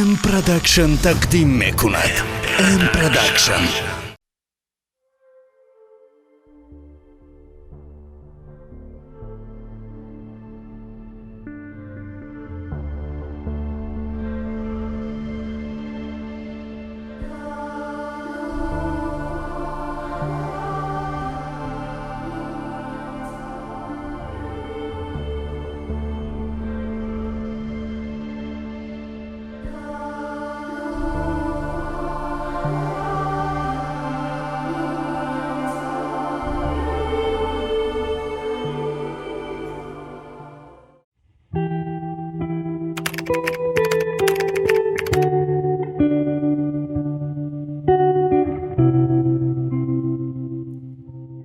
М Продакшн тақдим мекунад. М Продакшн.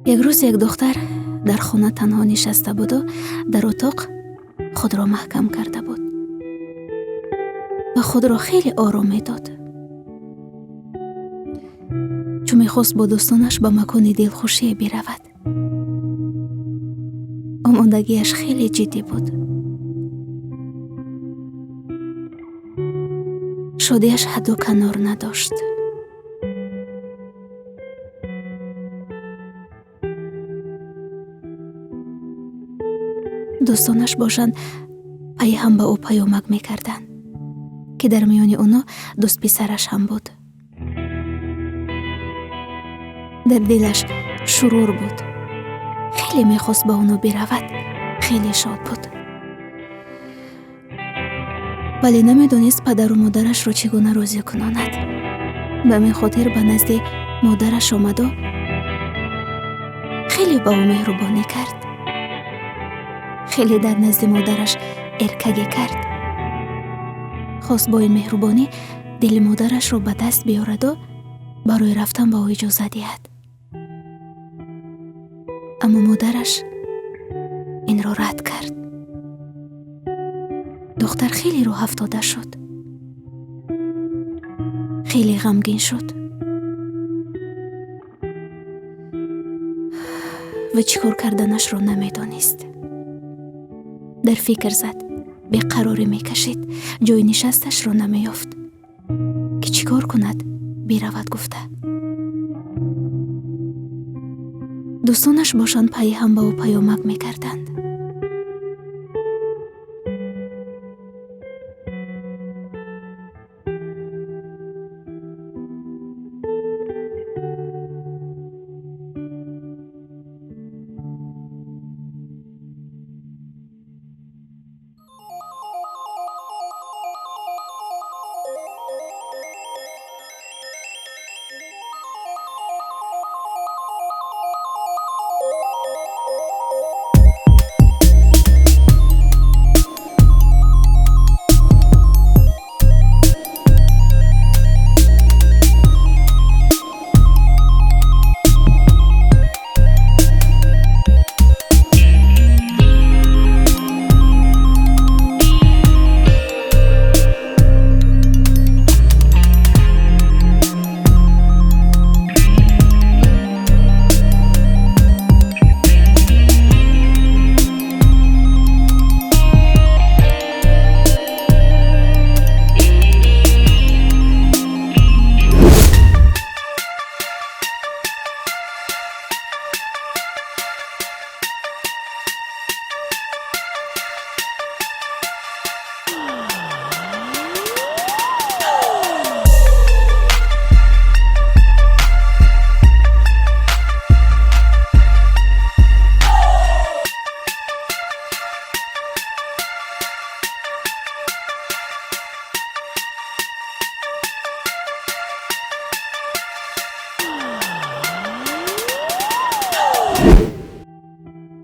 Як рӯз як духтар дар хона танҳо нишаста буду дар утоқ худро маҳкам карда буд ва худро хеле ором медод, чун мехост бо дӯстонаш ба макони дилхушие биравад. Омодагиаш хеле ҷиддӣ буд. Шодиаш ҳадду канор надошт. Дӯстонаш бошанд, пайи ҳам ба ӯ паёмак мекарданд, ки дар миёни оно дӯстписараш ҳам буд. Дар дилаш шурур буд. Хеле мехост ба оно биравад, хеле шод буд. Вале намедонист падару модарашро чӣ гуна розӣ кунонад. Ба ҳамин хотир ба назди модараш омаду хеле ба ӯ меҳрубонӣ кард. Хеле дар назди модараш эркагӣ кард. Хост бо ин меҳрубонӣ дили модарашро ба даст биёраду барои рафтан ба ӯ иҷоза диҳад. Аммо модараш инро рад кард. Духтар хеле рӯҳафтода шуд. Хеле ғамгин шуд. Ва чӣ кор карданашро намедонист. Дар фикр зад, беқарорӣ мекашид, ҷои нишасташро намеёфт. Ки чӣ кор кунад, биравад гуфта. Дӯстонаш бошанд, пайи ҳам ба ӯ паёмак мекарданд.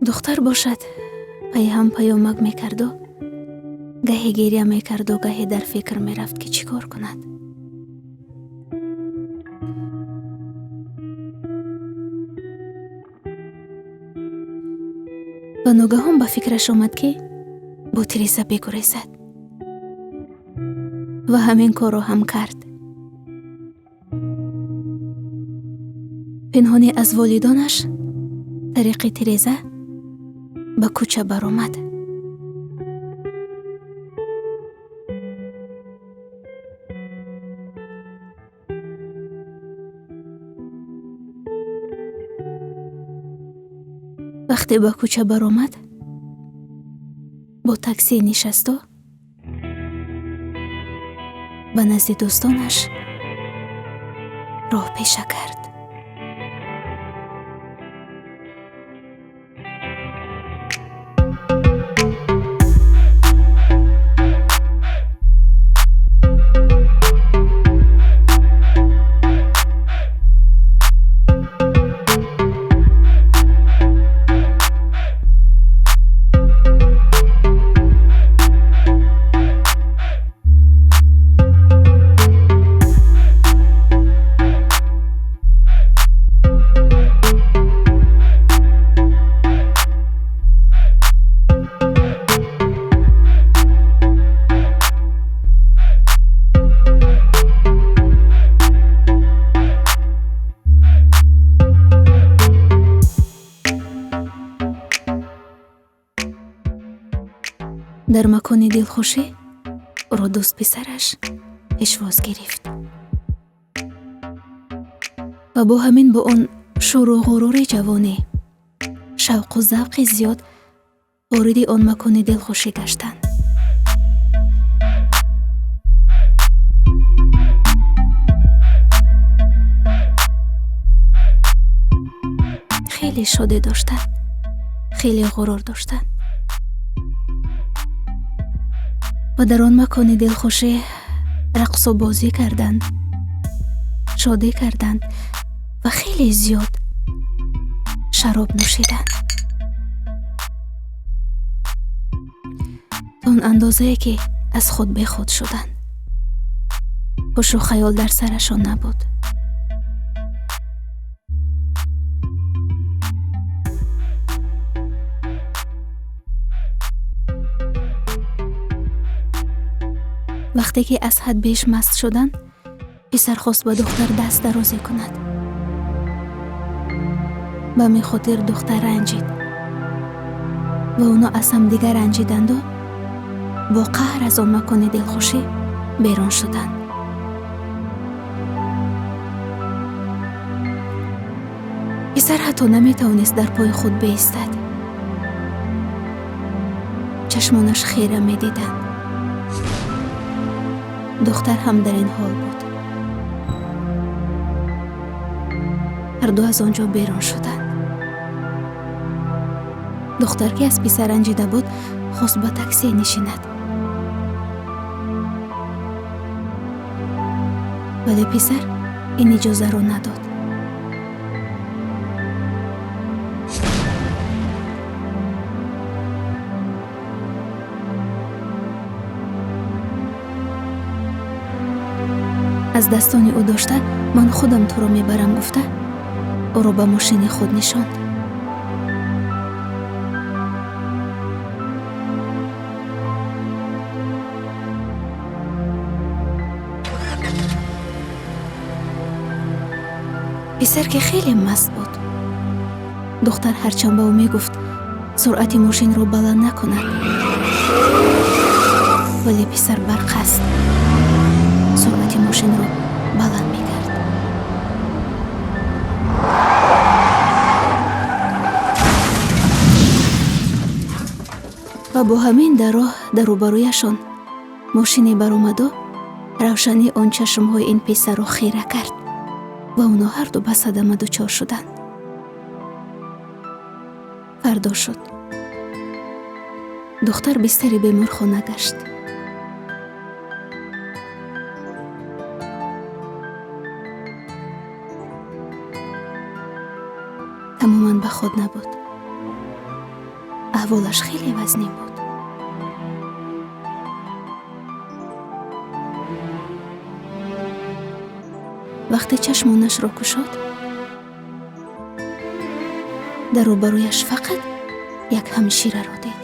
Духтар бошад, пайи ҳам паёмак мекарду гаҳе гиря мекарду гаҳе дар фикр мерафт, ки чӣ кор кунад. Ва ногаҳон ба фикраш омад, ки бо тиреза бигурезад. Ва ҳамин корро ҳам кард. Пинҳонӣ аз волидонаш тариқи тиреза ба кӯча баромад. Вақте ба кӯча баромад, бо таксӣ нишасту ба назди дӯстонаш роҳ пеша кард. Дар макони дилхушӣ ӯро дӯст писараш пешвоз гирифт ва бо ҳамин бо он шӯру ғурури ҷавонӣ, шавқу завқи зиёд вориди он макони дилхушӣ гаштанд. Хеле шодӣ доштанд, хеле ғурур доштанд ва дар он макони дилхушӣ рақсу бозӣ карданд, шодӣ карданд ва хеле зиёд шароб нӯшиданд. То он андозае ки аз худ бехуд шуданд. Ҳушу хаёл дар сарашон набуд. Вақте ки аз ҳад беш маст шуданд, писар хост ба духтар даст дарозӣ кунад. Ба ҳамин хотир духтар ранҷид ва оно аз ҳамдигар ранҷиданду бо қаҳр аз он макони дилхушӣ берун шуданд. Писар ҳатто наметавонист дар пои худ биистад. Чашмонаш хира медиданд. Духтар ҳам дар ин ҳол буд. Ҳарду аз он ҷо берун шуданд. Духтар ки аз писар ранҷида буд, хост ба таксӣ нишинад. Вале писар ин иҷозаро надод. Аз дастони ӯ дошта, ман худам туро мебарам гуфта, ӯро ба мошини худ нишонд. Писар ки хеле маст буд, духтар ҳарчанд ба ӯ мегуфт суръати мошинро баланд накунад, вале писар барқаст суръати мошинро баланд мекард. Ва бо ҳамин дар роҳ дар рӯбарӯяшон мошине баромаду равшании он чашмҳои ин писарро хира кард ва оно ҳарду ба садама дучор шуданд. Фардо шуд. Духтар бистари беморхона гашт. Тамоман ба худ набуд. Аҳволаш хеле вазнин буд. Вақте чашмонашро кушод, дар рӯбарӯяш фақат як ҳамшираро дид.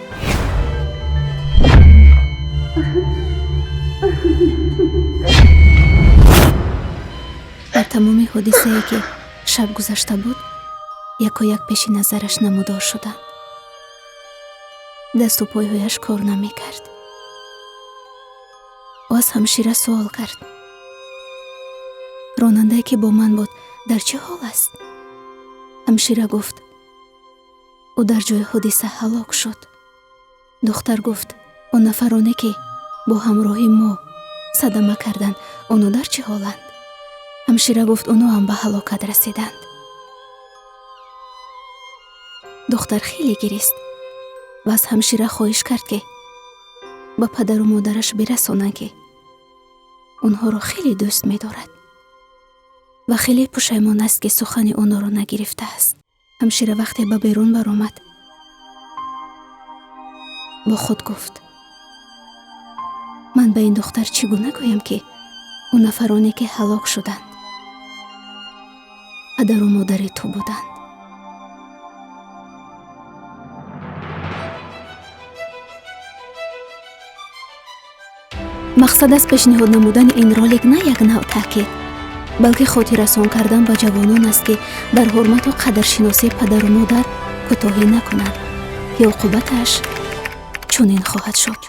Дар тамоми ҳодисае ки шаб гузашта буд, якояк пеши назараш намудор шуданд. Дасту пойҳояш кор намекард. Ӯ аз ҳамшира суол кард: ронандае ки бо ман буд дар чӣ ҳол аст? Ҳамшира гуфт: Ӯ дар ҷои ҳодиса ҳалок шуд. Духтар гуфт: он нафароне, ки бо ҳамроҳи мо садама карданд, оно дар чӣ ҳоланд? Ҳамшира гуфт: оно ҳам ба ҳалокат расиданд. Духтар хеле гирист ва аз ҳамшира хоҳиш кард, ки ба падару модараш бирасонанд, ки онҳоро хеле дӯст медорад ва хеле пушаймон аст, ки сухани онҳоро нагирифтааст. Ҳамшира вақте ба берун баромад, бо худ гуфт: ман ба ин духтар чӣ гуна гӯям, ки он нафароне, ки ҳалок шуданд, падару модари ту буданд? Мақсад аз пешниҳод намудани ин ролик на як нав таъкид, балки хотиррасон кардан ба ҷавонон аст, ки дар ҳурмату қадршиносии падару модар кӯтоҳӣ накунанд, ки оқибаташ чунин хоҳад шуд.